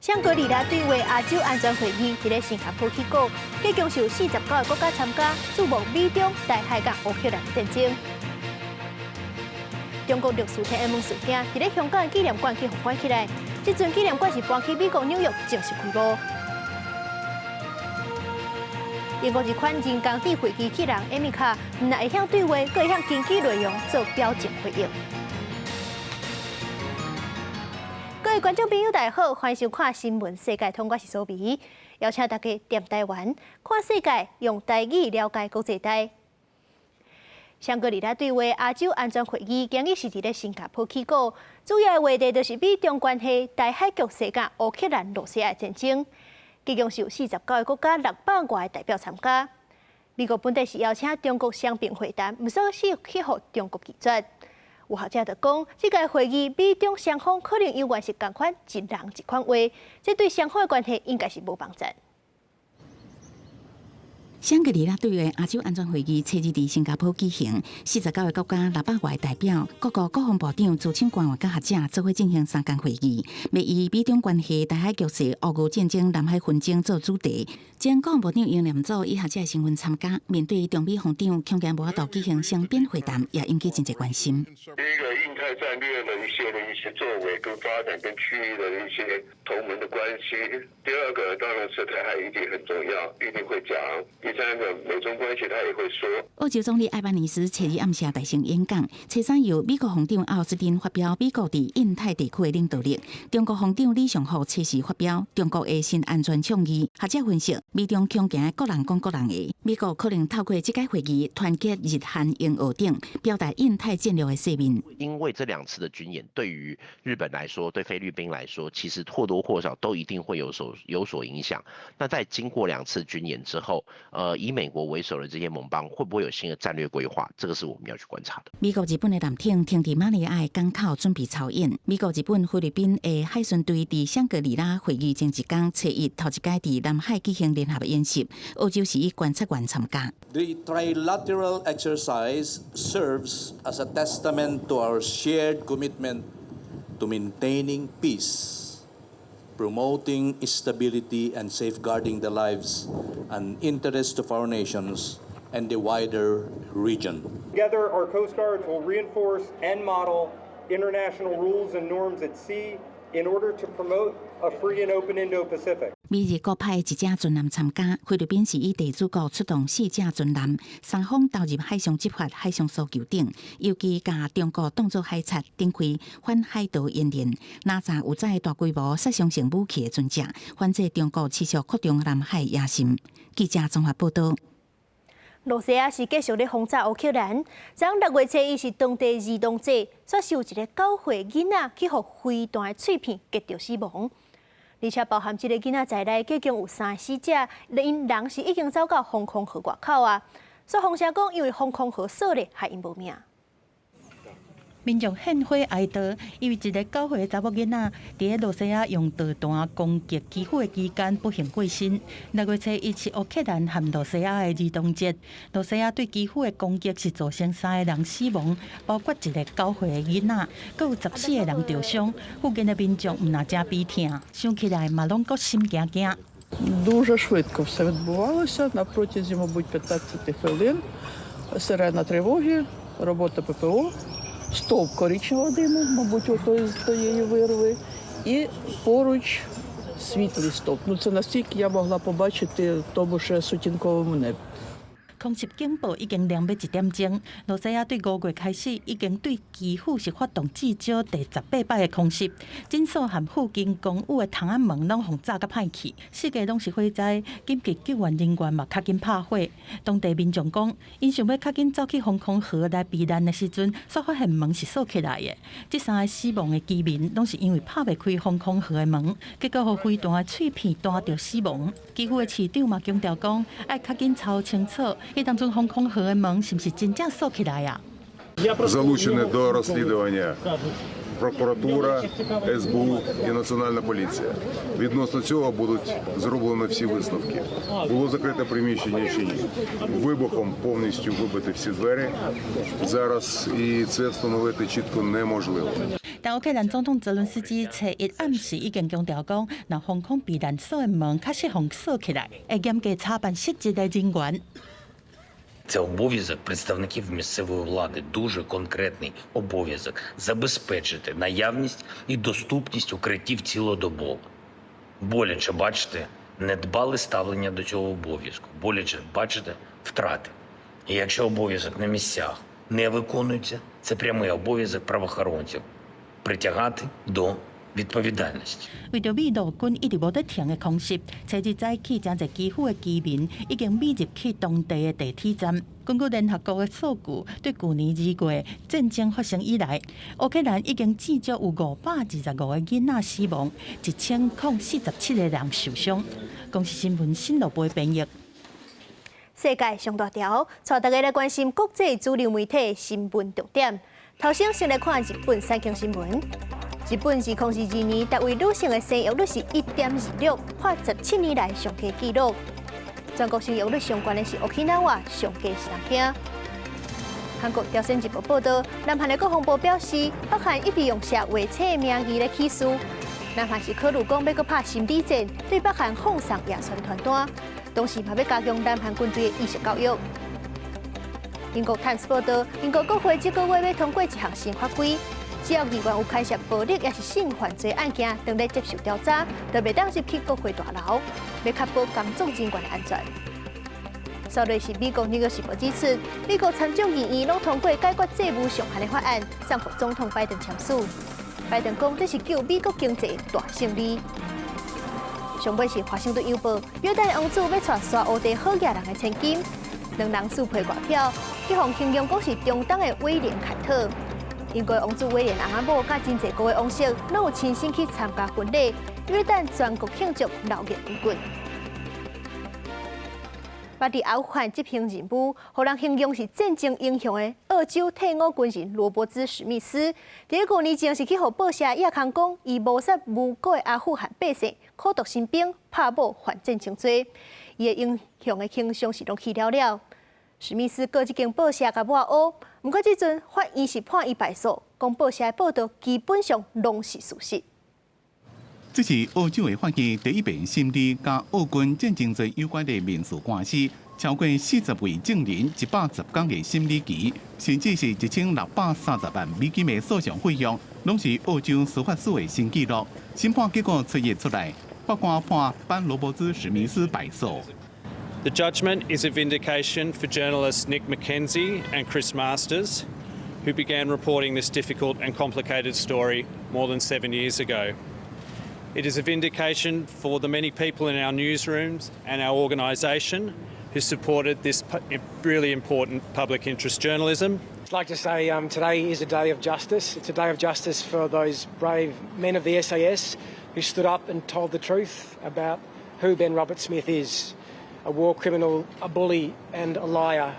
香格里拉對話亞洲安全會議佇咧新加坡起鼓，計共是有49個國家參加，注目美中、台海佮烏克蘭戰爭。中國六四天安門事件佇咧香港的紀念館去予關起來，這陣紀念館是搬去美國紐約正式開幕。英國一款人工智慧機器人艾米卡，毋但會曉對話，閣會曉根據內容做表情回應。各位觀眾朋友，大家好，歡迎收看《新聞世界通》，我是蘇美，邀請大家踮台灣看世界，用台語了解國際大。香格里拉對話亞洲安全會議今日是佇咧新加坡起鼓，主要的話題就是美中關係、台海局勢佮烏克蘭、羅西亞戰爭。計共是有49個國家600外個代表參加。美國本底是邀請中國雙邊會談，毋過是去予中國拒絕。有學者就講，這個會議美中雙方可能猶原是仝款一人一款話，這對雙方的關係應該是無幫助。香格里拉對話亞洲安全會議初二佇新加坡舉行，49個國家600外代表，各國國防部長、資深官員佮學者做伙進行三工會議，欲以美中關係、台海局勢、烏俄戰爭、南海紛爭做主題。前國防部長英廉祖以學者身份參加，面對中美防長恐驚無法度舉行雙邊會談，也引起真濟關心。第一個印太戰略的一些作為跟發展，跟區域的一些同盟的關係。第二個當然是台海議題很重要，一定會講。第三個美中關係，他也會說。澳洲總理艾班尼斯初二暗時大聲演講，初三由美國防長奧斯汀發表美國佇印太地區的領導力，中國防長李尚福初四發表中國的新安全倡議。學者分析，美中恐驚各人講各人的，美國可能透過這個會議團結日韓英澳等，表達印太戰略的使命。因為這兩次的軍演，對於日本來說，對菲律賓來說，其實或多或少都一定會有所影響。那在經過兩次軍演之後，以美國為首的這些盟邦會不會有新的戰略規劃？這個是我們要去觀察的。美國、日本的艦艇停佇馬尼拉的港口準備操演。美國、日本、菲律賓的海巡隊佇香格里拉會議前一工，初一頭一擺佇南海舉行聯合演習，澳洲是以觀察員參加。 The trilateral exercise serves as a testament to our shared commitment to maintaining peace, promoting stability and safeguarding the lives and interests of our nations and the wider region. Together, our Coast Guards will reinforce and model international rules and norms at sea in order to promote a free and open Indo-Pacific. 美日各派一隻船艦參加，菲律賓是以地主國出動四隻船艦，三方投入海上執法、海上搜救等，尤其共中國當作海賊，展開反海盜演練。哪陣有載大規模殺傷性武器的船隻，反制中國持續擴張南海野心。記者綜合報道。羅西亞是繼續咧轟炸烏克蘭。昨6月初一是當地兒童節，煞是有一个9歲囡仔去予飛彈的碎片擊著死亡。而且包含這個囡仔在內，計共有三个死者，𪜶人是已經走到防空壕外口啊。所以風聲講，因為防空壕鎖咧，害𪜶無命。民眾獻花哀悼，因為一个9歲的查某囡仔，佇咧羅西亞用導彈攻擊基輔的期間不幸過身。6月初一是烏克蘭和羅西亞的兒童節，羅西亞對基輔的攻擊是造成三个人死亡，包括一个九歲的囡仔，閣有14個人著傷。附近的民眾毋但誠悲痛，想起來嘛攏閣心驚驚。 Дуже швидко все відбувалося на протязі, мабуть, 15 хвилин. Сирена тривоги, робота ППО, стовп коричневого диму, мабуть, ото з тієї вирви, і поруч світлий стовп. Ну, це настільки я могла побачити в тому ще сутінковому небі. 空襲警報已經響欲一點鐘，羅西亞對5月開始已經對基輔是發動至少第18擺的空襲，診所和附近公寓的窗仔門攏予炸甲歹去，四界攏是火災，緊急救援人員嘛較緊拍火。當地民眾講，𪜶想欲較緊走去防空壕來避難的時陣，煞發現門是鎖起來的。這三个死亡的居民攏是因為拍袂開防空壕的門，結果予飛彈的碎片彈著死亡。基輔的市長嘛強調講，愛較緊查清楚。彼當陣防空壕的門是毋是真正鎖起來啊？ Залучені до розслідування Прокуратура, СБУ і Національна поліція. Відносно цього будуть зроблені всі висновки. Було закрите приміщення чи ні. Вибухом повністю вибити всі двері зараз, і це встановити чітко неможливо. 但烏克蘭總統澤倫斯基初一暗時已經強調講，若防空避難所的門確實予鎖起來，會嚴格查辦失職的人員。 Це обов'язок представників місцевої влади, дуже конкретний обов'язок забезпечити наявність і доступність укриттів цілодобово. Боляче бачити недбале ставлення до цього обов'язку, боляче бачити втрати. І якщо обов'язок на місцях не виконується, це прямий обов'язок правоохоронців притягати до відповідальності. 為著美陸軍一直無咧停的空襲，初日早起，誠濟基輔的居民已經密入去當地的地鐵站。根據聯合國的數據，對舊年2月戰爭發生以來，烏克蘭已經至少有525個囡仔死亡，1047個人受傷。公視新聞新羅播編譯。世界上大條，帶大家來關心國際主流媒體新聞重點。頭先先來看日本產經新聞。日本2022年，單位女性的生育率是1.26，破17年來上低紀錄。全國生育率上懸的是沖繩，上低是東京。韓國朝鮮日報報道，南韓的國防部表示，北韓一直用寫畫冊的名義來起事。南韓是考慮講欲閣拍心理戰，對北韓放送壓宣傳單，同時嘛欲加強南韓軍隊的意識教育。英國《泰晤士報》報道，英國國會這個月欲通過一項新法規，只要議員有牽涉暴力抑是性犯罪案件，當咧接受調查，就袂當入去國會大樓，欲確保工作人員的安全。煞落是美國《紐約時報》指出，美國參眾議院攏通過解決債務上限的法案，送予總統拜登簽署。拜登講這是救美國經濟大勝利。上尾是華盛頓郵報，約旦王子欲娶沙烏地好額人的千金，兩人撕皮外表，去予形容講是中東的威廉凱特。英國王子威廉翁仔某佮真濟個王室攏有親身去參加婚禮，約旦全國慶祝鬧熱滾滾。捌佇阿富汗執行任務，予人形容是戰爭英雄的澳洲退伍軍人羅伯茲史密斯，佇五年前是去予報社掖空講，伊謀殺無辜的阿富汗百姓，苦毒新兵拍某犯戰爭罪，伊的英雄的形象是攏去了了。史密斯告這間報社共抹烏，毋過這陣法院是判伊敗訴，講報社的報道基本上攏是事實。這是澳洲的法院第一遍審理佮澳軍戰爭罪有關的民事官司，超過40位證人，110工的審理期，甚至是1630萬美金的訴訟費用，攏是澳洲司法史的新紀錄。審判結果初日出來，法官判班羅伯茲史密斯敗訴。 The judgment is a vindication for journalists Nick McKenzie and Chris Masters, who began reporting this difficult and complicated story more than 7 years ago. It is a vindication for the many people in our newsrooms and our organisation who supported this really important public interest journalism. I'd like to say today is a day of justice. It's a day of justice for those brave men of the SAS who stood up and told the truth about who Ben Roberts-Smith is, a war criminal, a bully and a liar.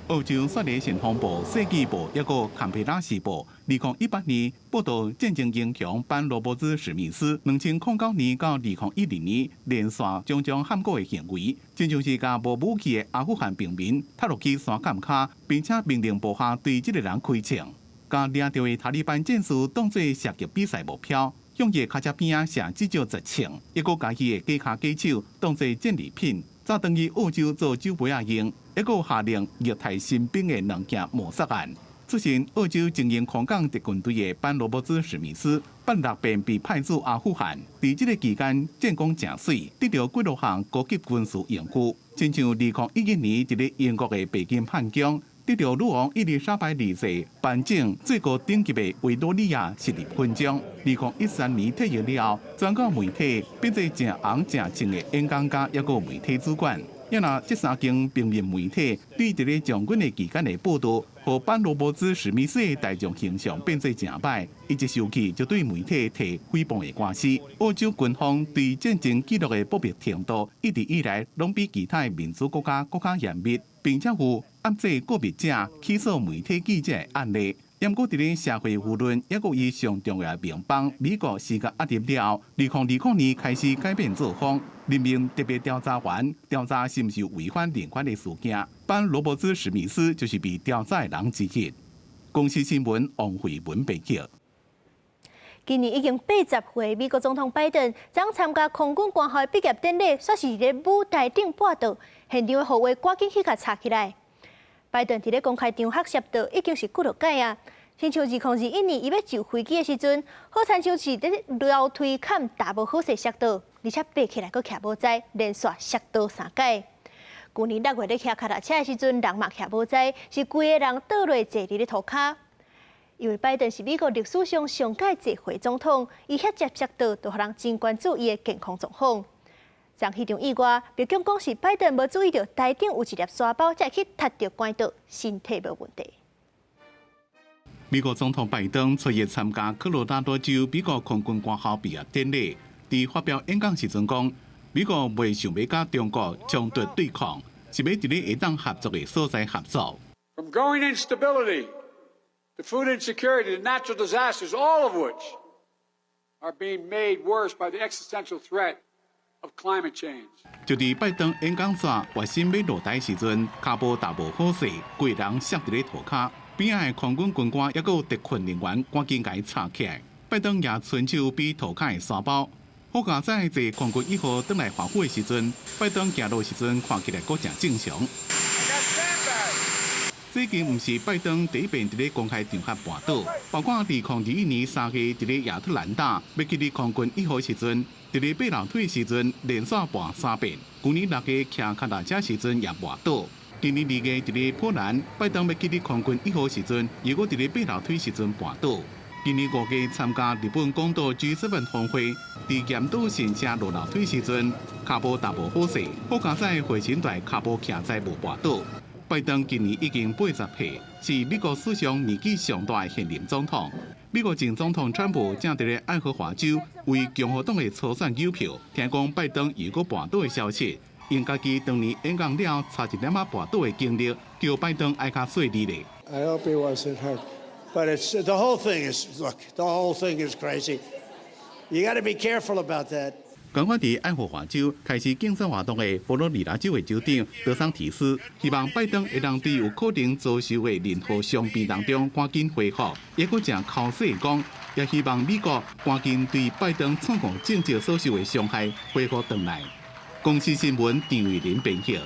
澳洲雪梨先鋒報、世紀報抑閣坎培拉時報，2018年報導戰爭英雄班羅伯茲史密斯，2009年到2012年連續種種悍果的行為，親像是共無武器的阿富汗平民踢落去山崁跤，並且命令部下對這个人開槍，共掠著的塔利班戰士當做射擊比賽目標，向伊的跤車邊仔射至少10槍，抑閣共伊的假跤假手當做戰利品，走轉去澳洲做酒杯仔用。抑閣下令虐待新兵的兩件謀殺案。出身澳洲精英空降特軍隊的班羅伯茲史密斯，八六便被派駐阿富汗，佇這个期間戰功誠媠，得著幾多項高級軍事榮譽。親像2011年，佇咧英國的白金漢宮，得著女王伊麗莎白二世頒贈最高等級的維多利亞十字勳章。2013年退役了後，轉到媒體變做誠紅誠正的演講家，抑閣媒體主管。抑若這三間平面媒體對佇咧將軍的期間的報導，予班羅伯茲史密斯的大眾形象變做誠歹，伊一受氣就對媒體提誹謗的官司。澳洲軍方對戰爭記錄的保密程度，一直以來攏比其他的民主國家閣較嚴密，並且有暗制告密者起訴媒體記者的案例。毋過佇咧社會輿論，抑閣伊上重要的盟邦美國施加壓力了後，2020年開始改變作風，任命特別調查員調查是毋是違反人權的事件。班羅伯茲史密斯就是被調查的人之一。公視新聞王慧文報道。今年已經80歲，美國總統拜登昨參加空軍官校畢業典禮，煞是佇咧舞台頂跋倒，現場的護衛趕緊去共摕起來。拜登佇咧公開場合摔倒，已經是幾落擺啊！親像2021年伊欲上飛機的時陣，好親像是佇樓梯坎踏無好勢摔倒，而且爬起來閣徛無在，連續摔倒三擺。舊年6月咧騎跤踏車的時陣，人嘛徛無在，是規个人倒落坐佇咧塗跤。因為拜登是美國歷史上上蓋濟歲總統，伊遐捷摔倒，都予人真關注伊的健康狀況。昨彼場意外，白宮講是拜登無注意著台頂有一粒沙包，才會去踢著關倒，身體無問題。美國總統拜登初一參加科羅拉多州美國空軍官校畢業典禮，佇發表演講時陣講，美國袂想欲佮中國衝突對抗，是欲佇咧會當合作的所在合作。 From growing instability to food insecurity to natural disasters, all of which are being made worse by the existential threat of climate change. 就佇拜登演講煞熱身欲落台時陣，跤步踏無好勢，規人摔佇咧塗跤，邊仔的空軍軍官抑閣有特訓人員趕緊共伊摕起來。拜登也伸手比塗跤的沙包。好佳哉坐空軍一號轉來華府的時陣，拜登行路時陣看起來閣誠正常。這已經毋是拜登第一遍佇咧公開場合跋倒，包括2021年3月佇咧亞特蘭大欲去佇空軍一號時陣，佇咧爬樓梯時陣連續跋三遍。舊年6月騎跤踏車時陣也跋倒。今年2月佇咧波蘭，拜登欲去佇空軍一號時陣，又閣佇咧爬樓梯時陣跋倒。今年5月參加日本廣島 G7 峰會，佇嚴島神社落樓梯時陣，跤步踏無好勢，好佳哉回神台跤步徛在無跋倒。拜登今年已經80歲，是美國史上年紀上大的現任總統。美國前總統川普正佇咧愛荷華州為共和黨的初選搝票，聽講拜登又閣跋倒的消息，用家己當年演講了差一點仔跋倒的經歷，叫拜登愛較細膩咧。 I hope he wasn't hurt, but it's the whole thing is look, the whole thing is crazy. You got to be careful about that. 仝款佇愛荷華州開始競選活動的佛羅里達州的州長德桑提斯，希望拜登會當對有可能遭受的任何傷病當中趕緊恢復，抑閣誠剾洗講，也希望美國趕緊對拜登錯誤政策所受的傷害恢復轉來。公視新聞張慧玲編譯。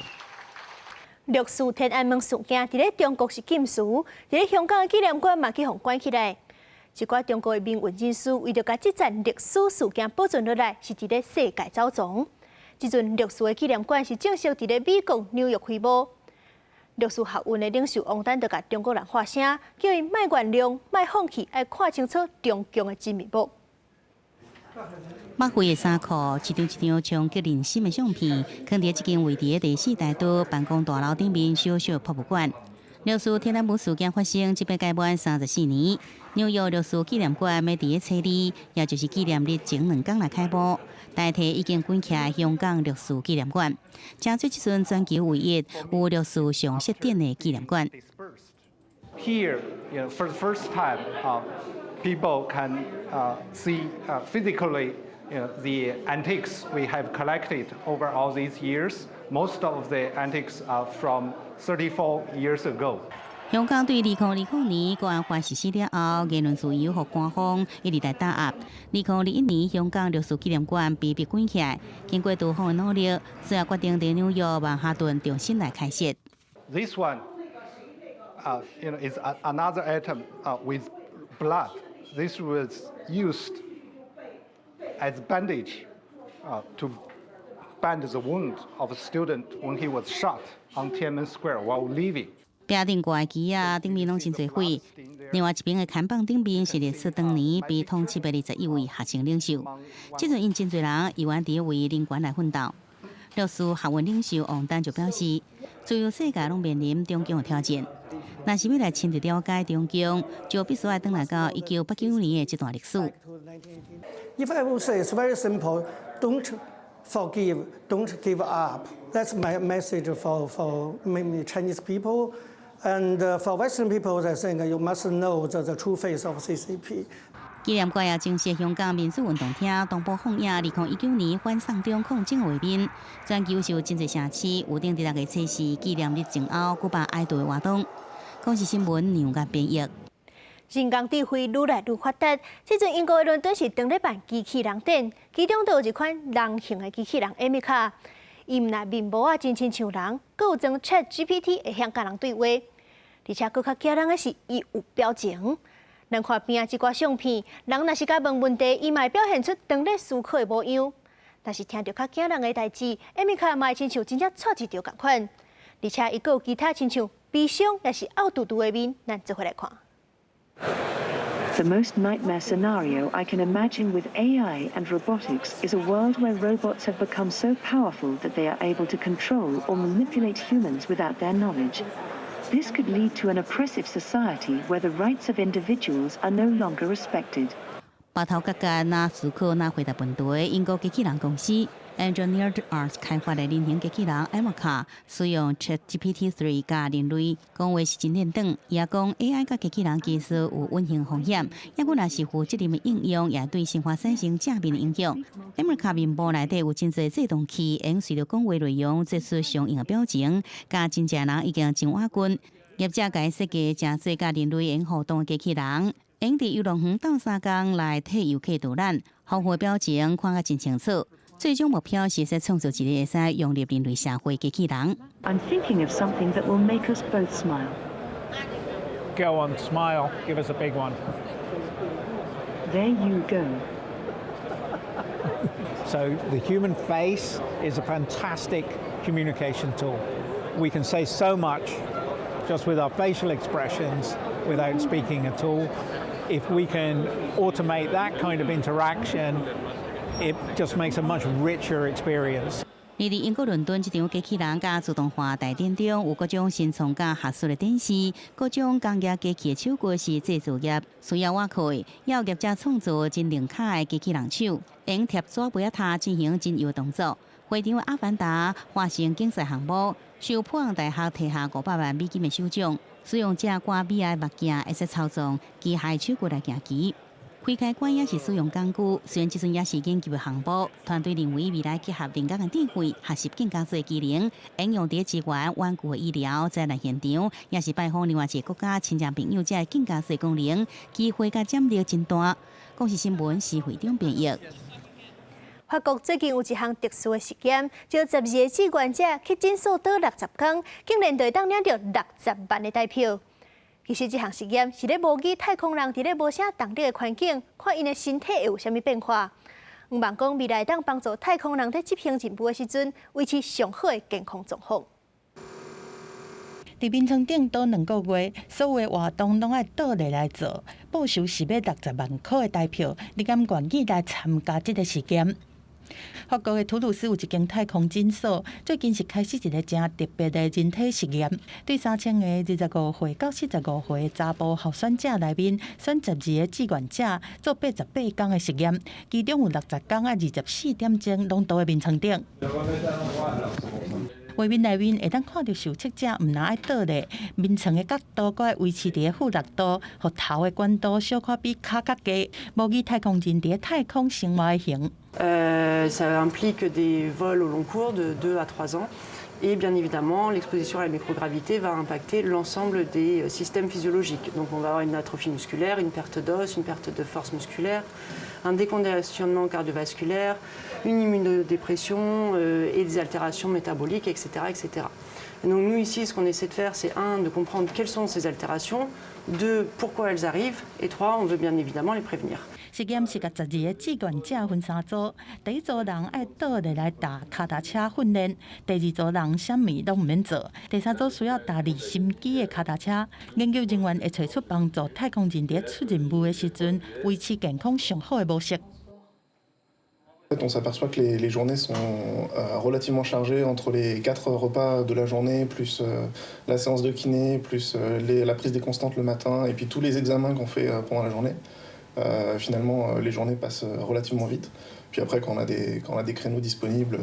六四天安門事件佇咧中國是禁詞，佇咧香港的紀念館嘛去予關起來。一寡中國的民運人士為著共這件歷史事件保存落來，是佇咧世界走傱。這陣六四的紀念館是正式佇咧美國紐約開幕。六四學運的領袖王丹就共中國人發聲，叫𪜶莫原諒、莫放棄，愛看清楚中共的真面目。墨灰的衫褲，一張一張衝擊人心的相片，囥佇這間位佇第四大道辦公大樓頂面小小博物館。六四天安門事件發生，這擺屆滿34年。紐約六四紀念館欲佇咧初二，也就是紀念日前2工來開幕，代替已經關起來香港六四紀念館，成做這陣全球唯一有六四常設展的紀念館。 Here, for the first time, people can see physically the antiques we have collected over all these years. Most of the antiques are from 34 years ago. 香港對2020年國安法實施了後，言論自由予官方一直來打壓。2021年，香港六四紀念館被迫關起來，經過多方的努力，最後決定佇紐約曼哈頓重新來開設。 This one, is another item with blood. This was used as bandage to bind the wound of a student when he was shot on Tiananmen Square while leaving. 壁頂掛的旗仔頂面攏真濟血。另外一邊的看板頂面是六四當年被通緝的21位學生領袖。這陣𪜶真濟人猶原佇為人權來奮鬥。六四學運領袖王丹就表示，自由世界攏面臨中共的挑戰。若是欲來深入了解中共，就必須愛轉來到1989年的這段歷史。 If I will say it's very simple, don't forgive, don't give up. That's my message for many Chinese people. And for Western people, I think you must know the true face of CCP. 紀念館也正式香港民主運動廳同步放映2019年反送中抗爭畫面。全球受真濟城市有頂佇六月初四紀念日前後舉辦哀悼的活動。公視新聞梁家編譯。人工智慧愈來愈發達，這陣英國的倫敦是當咧辦機器人展，其中就有一款人形的機器人艾米卡，伊毋但面模仔真親像人，閣有裝 ChatGPT 會曉佮人對話，而且閣較驚人的是，伊有表情。咱看邊仔這寡相片，人若是共問問題，伊嘛會表現出當咧思考的模樣。但是聽著較驚人的代誌，艾米卡嘛會親像真正掣一著仝款，而且伊閣有其他親像悲傷抑是漚嘟嘟的面，咱做伙來看。 The most nightmare scenario I can imagine with AI and robotics is a world where robots have become so powerful that they are able to control or manipulate humans without their knowledge. This could lead to an oppressive society where the rights of individuals are no longer respected. 白頭角角若思考若回答問題，英國機器人公司 Engineered Arts 開發的人形機器人艾瑪卡，使用 ChatGPT-3 佮人類講話是真練轉。伊也講 AI 佮機器人技術有隱形風險，抑閣若是負責任的應用，也對生活產生正面的影響。艾瑪卡面部內底有真濟制動器，會隨著講話內容做出相應的表情，佮真濟人已經真倚近。業者共設計成做佮人類會互動的機器人。會佇遊樂園鬥相共來替遊客導覽，豐富表情看甲真清楚。最終目標是說創造一个會使融入人類社會機器人。 I'm thinking of something that will make us both smile. Go on, smile. Give us a big one. There you go. So the human face is a fantastic communication tool. We can say so much just with our facial expressions without speaking at all. If we can automate that kind of interaction, it just makes a much richer experience. 而佇英國倫敦這場機器人佮自動化大展中，有各種新創佮學術的展示，各種工業機器的手具是製造業需要倚靠的，也有業者創造真靈巧的機器人手，用貼紙杯仔塔進行真優動作。會場的阿凡達化身競賽項目，受普昂大學提下500萬美金的首獎。使用者掛 VR 目鏡，會使操縱機械手具來行棋。開開關也是使用工具，雖然這陣也是研究的項目，團隊認為未來結合人工的智慧，學習更加濟機能，應用佇支援遠距醫療、災難現場，抑是拜訪另外一個國家親戚朋友，這更加濟功能，機會佮潛力真大。公視新聞施會長編譯。法國最近有一項特殊的實驗，招12個志願者去診所倒60工，竟然就會當領著60萬的代票。其實這項實驗是咧模擬太空人佇咧無啥動力的環境，看𪜶的身體會有啥物變化。向望講未來會當幫助太空人佇執行任務的時陣，維持上好的健康狀況。佇眠床頂倒2個月，所有的活動攏愛倒立來做，報酬是欲60萬箍的代票，你敢願意來參加這個實驗？法國的圖盧茲有一間太空診所，最近是開始一個誠特別的人體實驗，對3000個25歲到45歲的查埔候選者內面，選12個志願者做88工的實驗，其中有60工愛24點鐘攏倒佇眠床頂。畫面內面會當看著受測者毋但愛倒立，眠床的角度閣愛維持佇-6度，予頭的懸度小可比跤較低，模擬太空人佇太空生活的形。 Ça implique des vols au long cours de 2 à 3 ans. Et bien évidemment, l'exposition à la microgravité va impacter l'ensemble des systèmes physiologiques. Donc on va avoir une atrophie musculaire, une perte d'os, une perte de force musculaire, un déconditionnement cardiovasculaire, une immunodépression et des altérations métaboliques, etc. etc. Et donc nous ici, ce qu'on essaie de faire, c'est un, de comprendre quelles sont ces altérations, deux, pourquoi elles arrivent, et trois, on veut bien évidemment les prévenir. 實驗是共12個志願者分三組，第一組人愛倒立來踏跤踏車訓練，第二組人啥物攏毋免做，第三組需要踏離心機的跤踏車。研究人員會揣出幫助太空人佇出任務的時陣維持健康上好的模式。 On s'aperçoit que les journées sont relativement chargées entre les quatre repas de la journée, plus la séance de kiné, plus la prise des constantes le matin, et puis tous les examens qu'on fait pendant la journée. Finalement, les journées passent relativement vite. Puis après, quand on a des créneaux disponibles,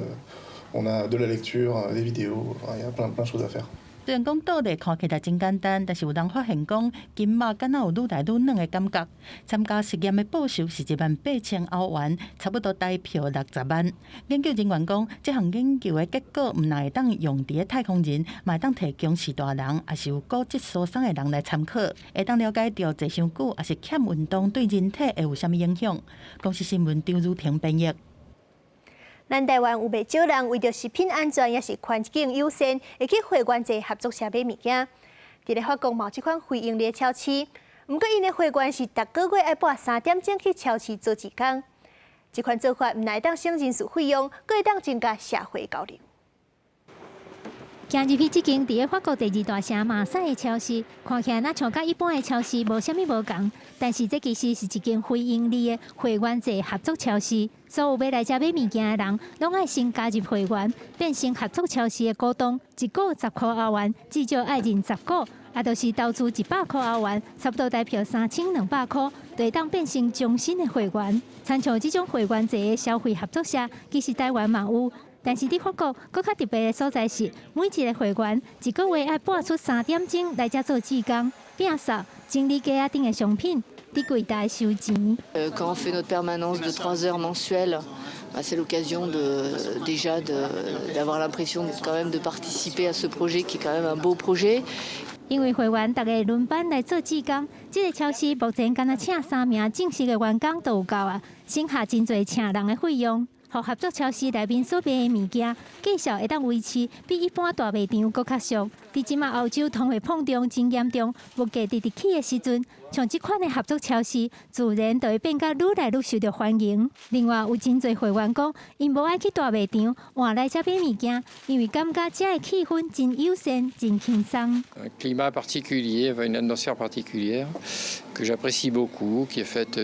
on a de la lecture, des vidéos, enfin, il y a plein, plein de choses à faire. 雖然講倒立看起來真簡單，但是有人發現講筋肉敢若有愈來愈軟的感覺。參加實驗的報酬是18,000歐元，差不多台票60萬。研究人員講，這項研究的結果毋但會當用佇咧太空人，嘛會當提供序大人，抑是有骨質疏鬆的人來參考，會當了解著坐傷久抑是欠運動對人體會有啥物影響。公視新聞張如婷編譯。咱台灣有袂少人為著食品安全，抑是環境友善，會去會員制合作社買物件。佇咧法國嘛有這款非營利超市，毋過𪜶的會員是逐個月愛撥3點鐘去超市做志工。這款做法毋但會當省人事費用，閣會當增加社會交流。行入去這間佇咧法國第二大城馬賽的超市，看起來若像佮一般的超市無啥物無仝，但是這其實是一間非營利的會員制合作超市。所有欲來遮買物件的人，攏愛先加入會員，變成合作超市的股東。一股10塊歐元，至少愛認10股，也就是投資100塊歐元，差不多台票3200塊，就會當變成終身的會員。親像這種會員制的消費合作社，其實台灣嘛有。但是佇法國，閣較特別的所在是，每一个會員一個月愛撥出3點鐘來遮做志工，摒掃整理架仔頂的商品，佇櫃台收錢。 Quand on fait notre permanence de 3 heures mensuelles, c'est l'occasion de déjà d'avoir l'impression quand même de participer à ce projet qui est quand même un beau projet. 因為會員逐家輪班來做志工，這个超市目前干焦請三名正式的員工就有夠啊，省下真濟請人的費用。予合作超市內面所賣的物件，價數會當維持比一般大賣場閣較俗。佇這馬歐洲通貨膨脹真嚴重，物價直直起的時陣，像這款的合作超市，自然就會變甲愈來愈受著歡迎。另外，有真濟會員講，𪜶無愛去大賣場換來遮買物件，因為感覺遮的氣氛真友善、真輕鬆。 Un climat particulier, une atmosphère particulière que j'apprécie beaucoup, qui est faite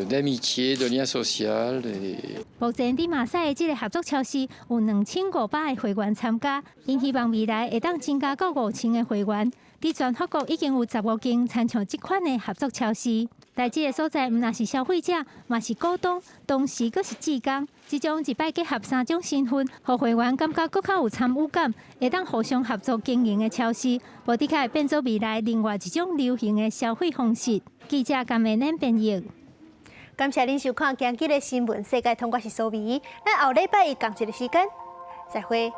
d'amitié, de lien social. Et 目前佇馬賽的這个合作超市有2500個會員參加，𪜶希望未來會當增加到5000個會員。佇全法國已經有15間親像這款的合作超市。來這个所在，毋但是消費者，嘛是股東，同時閣是志工。這種一擺結合三種身份，予會員感覺閣較有參與感，會當互相合作經營的超市，無的確會變做未來另外一種流行的消費方式。記者甘美恁編譯。感謝恁收看今日的新聞世界通，我是蘇美。咱後禮拜一仝一个時間，再會。